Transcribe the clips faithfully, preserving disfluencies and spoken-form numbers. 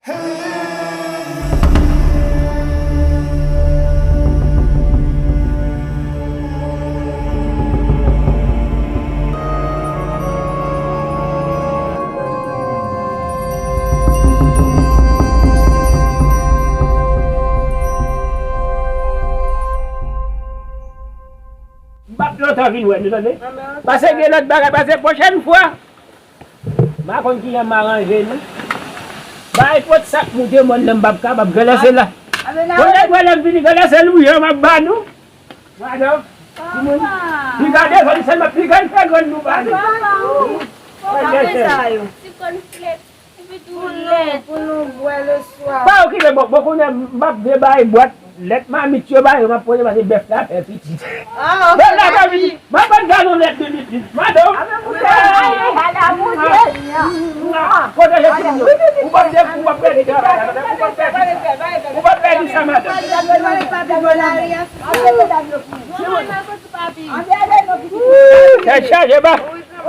M p ap lontan vin wè nou, tande? Anben, pase gen lòt bagay, pase pwochèn fwa. M pa konn kijan m aranje nou. Bay pòt sak moute mòn nan, m p ap kapab. Gade se la. Anben, n a wè. Pwochèn fwa lè m vini, gade se lou jan m ap ba nou. Madanm, timoun, piga devan nou sèlman, piga n fè grann nou ba nou. Papa, ou. Papa, sa yo. Ti kòn flèt. Pou nou, pou nou bwè le swa. Pa okipe, bon, bon, kounye a, m ap vin bay bwat lèt mamit yo ba yo, m ap poze pase bèf la fè pitit. Ah, ok, bèf la fè pitit. M ap ban galon lèt de lit lit. Madanm. Ala moute. Ala moute. Pwoteje timoun yo. Ou p ap de, ou p ap pèdi travay la, madanm. Ou p ap pèdi sa. Ou p ap pèdi sa, madanm. Timoun. Tèt chaje ba.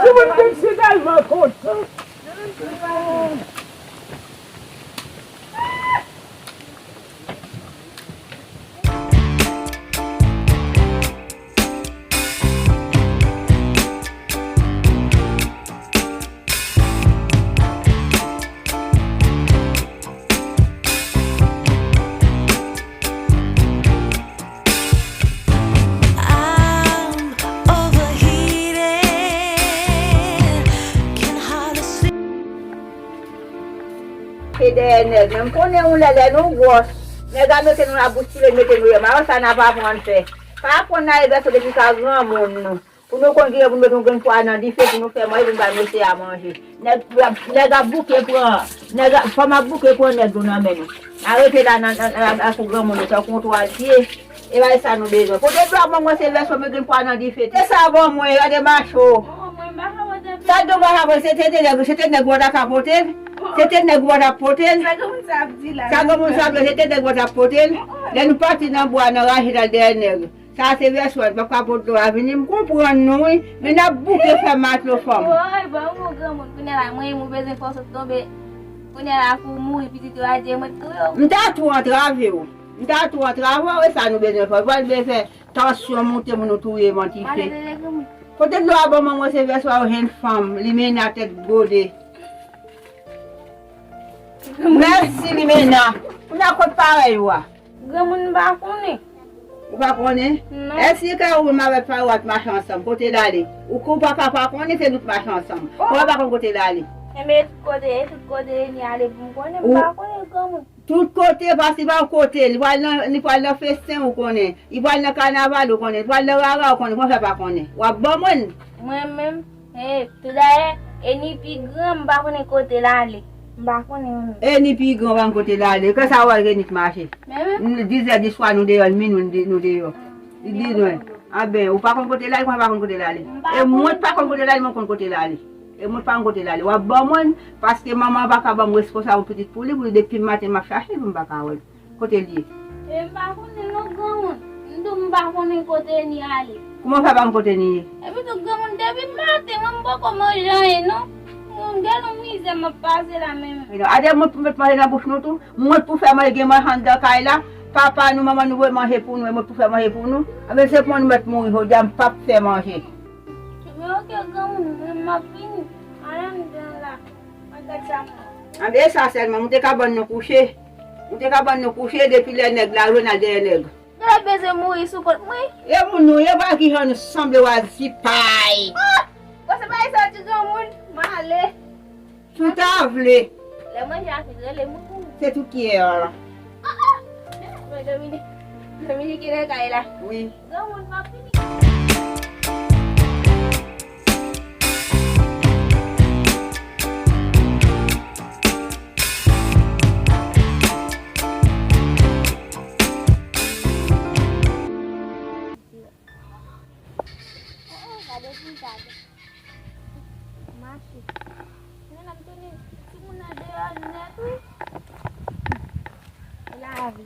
Timoun, m si tèlman kontan. I'm overheated. Can hardly sleep. Se dèyè nèg, men m konnen yon lè, lè nou gwòs, nèg a mete nou la bouch poule, mete nou yè. Malè sa n ap aprann fè. Pa aprann nan evèso depi ka granmoun nou. Pou nou konn kijan pou nou met yon grenn pwa nan dife pou nou fè manje, pou nou ba mesye a manje. Nèg, nèg ap bouke pran, nèg ap, fanm ap bouke pran nèg yo nan men nou. N a rete la nan, nan, nan, nan sou granmoun yo, tankou yon twal pye. E bay sa nou bezwen. Kote dlo a ban mwen, se vèso, met grenn pwa nan dife. Se sa ban mwen, gade macho. Sa dlo pa ka pote, se te, te nèg, se te nèg ou pa ta ka pote l. Se te nèg ou pa ta pote l. Sa granmoun sa ap di la. Sa granmoun sa ap di, se te nèg ou pa ta pote l. Lè nou pati nan bwa, nan raje, al dèyè nèg. Sa se vèso a, li p ap ka pot dlo a vini, m konprann nou wi, men n ap bouke fè matlo fanm. Woy, bon, ou granmoun, kounye a la, mwen, ou bezwen fè w sot tonbe, kounye a la, pou w mouri, pitit yo a di, mwen t touye w. M ta tou antrave w, m ta tou antrave w, e sa nou bezwen fè, pral bezwen fè tansyon moute, moun nou touye, manti fè. Kote dlo a ban mwen, mwen se vèso a, yon jenn fanm, li mennen a tèt gode. Mèsi, Limena. Kounye a kot parèy ou a? Granmoun, m pa konnen. Ou pa konnen? Non. Èske kay ou menm avèk parèy ou a t mache ansanm? Kote l ale? Ou, ou pa ka pa konnen, se nou t mache ansanm. Oh. Kòman w pa konn kote l ale? Enben, e tout kote, e tout kote Eni ale pou m konnen, m pa konnen granmoun. Tout kote, paske li pa yon kote, li pral nan, li pral nan festen, ou konnen. Li pral nan kanaval, ou konnen. Li pral nan rara, ou konnen. Kòman fè pa konnen? W ap ban mwen l? Mwen menm, e, toudayè, Eni pi gran, m pa konnen kote l ale. M pa konnen mwen menm. Eni pi gran, w pa konn kote l ale. Kè sa w wè Eni t mache. Men menm. Dizè di swa, nou deyò, minwi, nou de-, nou deyò. Li di nou, anben, ou pa konn kote l ale, kòman pa konn kote l ale? E mwen pa konn kote l ale, mwen konn kote l ale. E mwen pa konn kote l ale. W ap ban mwen l, paske manman an pa ka ban m responsab yon pitit pou li, pou li depi maten m ap chache l pou m pa ka wè l. Kote l ye? E m pa konnen non, granmoun. M di w m pa konnen kote Eni ale. Kòman w fè pa konn kote Eni ye? Epi tou, granmoun, depi maten, mwen m poko manje anyen non. Mwen gen yon mizè m ap pase la menm. Ade mwen pou met manje nan bouch nou tou. Mwen pou fè manje, gen manje anndan kay la. Papa nou, manman nou voye manje pou nou, e mwen pou fè manje pou nou. Anben se pou nou mèt mouri jodi a, m p ap fè manje. Men oke, granmoun, mwen m ap vini. Ann, ann, vin la. Mwen gad sa mwen. Anben sa sèlman, moute kabann nou kouche. Moute kabann nou kouche depi lè nèg la jwenn al dèyè nèg. Gade bezwen mouri sou kont mwen. E moun nou ye, pa ki jan nou sanble w a zipay. Oh! Bon, se pa sa ti granmoun, m ale. Si w ta vle. Lè manje a fin, rele mwen pou mwen. Se tout ki ye a la. Ah, ah! Mwen Dominique. Dominique ki nan kay la. Wi. Granmoun, m ap vini. Oh, oh, gade ti gade. Mache. Men nan tounen timoun nan deyò nèt wi. E lavi.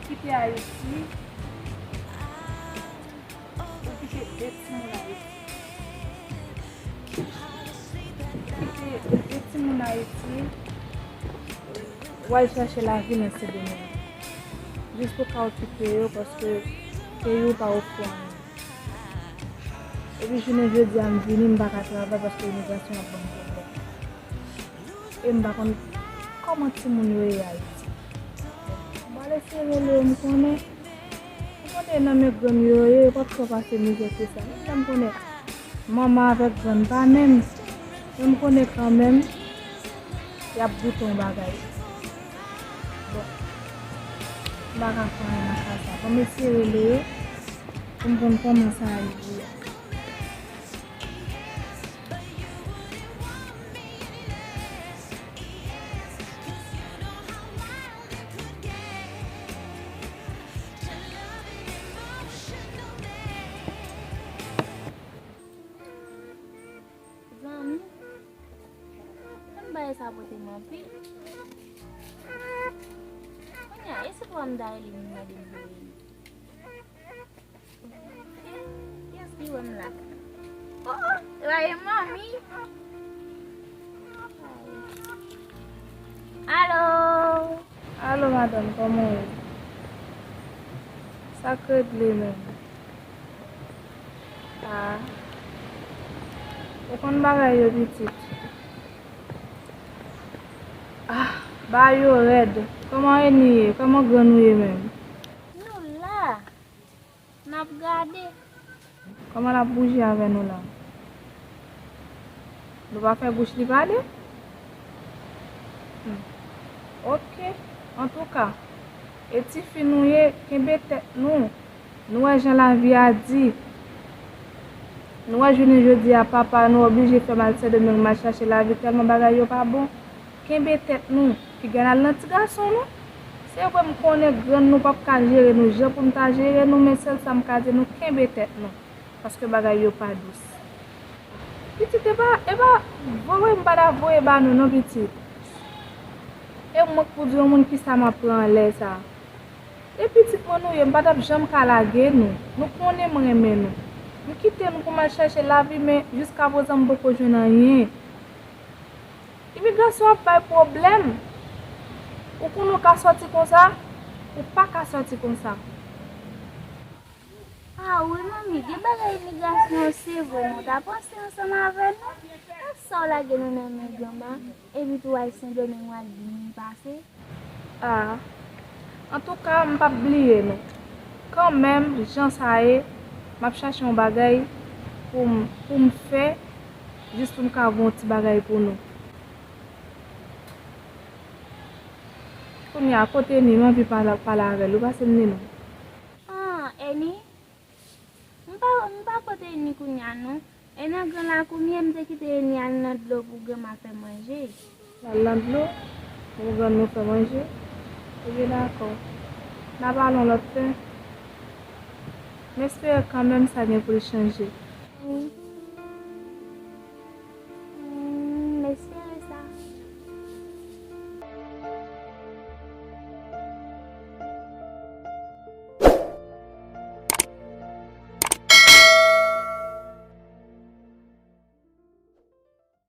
Kite Ayiti, ou kite de timoun Ayiti. Ou kite de timoun Ayiti, w al chache lavi nan Sendomeng. Jis pou ka okipe yo, paske peyi w pa ofri w anyen. Epi jounen jodi a, m vini, m pa ka travay paske imigrasyon ap ban m pwoblèm. E m pa konn kòman timoun yo ye Ayiti. M pral eseye rele yo, m konnen. M konnen nan men grann yo ye, yo p ap twò pase mizè ke sa. Menm jan m konnen manman avèk grann pa menm, men m konnen kanmenm, y ap goute yon bagay. Bon, m pa ka fè anyen nan ka sa. Ban m eseye rele yo pou m konn kòman sa ye. Zanmi, tann bagay sa pote m anpil. Kounye a, e si papa m ta rele m mande m pou rele. Kiyès ki wè m la? Oh, oh, e pa e manmi. Alo. Alo, madanm, kòman w ye? Sa k regle menm? Ah. Ou konn bagay yo, pitit. Ah, bagay yo rèd. Kòman Eni ye? Kòman grann ou ye menm? Nou la. N ap gade. Kòman l ap bouje avè nou la? Nou pa fè bouch li pale? Hmm. Oke. Antouka, e tifi nou ye, kenbe tèt nou. Nou wè jan lavi a di. Nou wè jounen jodi a, papa nou oblije fè m al Sendomeng, m al chache lavi, tèlman bagay yo pa bon. Kenbe tèt nou. Piga n al nan ti gason nou. Se vre m konnen grann nou p ap ka jere nou jan pou m ta jere nou, men sèl sa m ka di nou, kenbe tèt nou. Paske bagay yo pa dous. Pitit, e pa, e pa voye m pa ta voye ba nou non, pitit. E mwen k pou di yon moun kisa m ap pran anlè sa. E pitit mwen nou ye, m pa t ap janm ka lage nou. Nou konnen m renmen nou. M kite nou pou m al chache lavi, men jiskaprezan m poko jwenn anyen. Imigrasyon ap bay pwoblèm. Ou konnen w ka sòti konsa, ou pa ka sòti konsa. Ah wi, manmi, gen bagay imigrasyon se vre, men w ta panse ansanm avè nou. Sa w lage nou nan men granma, epi tou w al Sendomeng w al vini pase. Ah. Antouka, m p ap bliye nou. Kanmenm, jan sa ye, m ap chache yon bagay pou m, pou m fè, jis pou m ka gen yon ti bagay pou nou. Kounye a, kote Eni? M anvi pale, pale avè l. Ou pase m Eni non? Ah, Eni? M pa, m pa kote Eni kounye a non. E nan gran lakou m ye, m te kite Eni al nan dlo pou granma fè manje. L al nan dlo pou grann nou fè manje? Ebyen dakò. N a pale yon lòt lè. M espere kanmenm sa gen pou l chanje. Wi.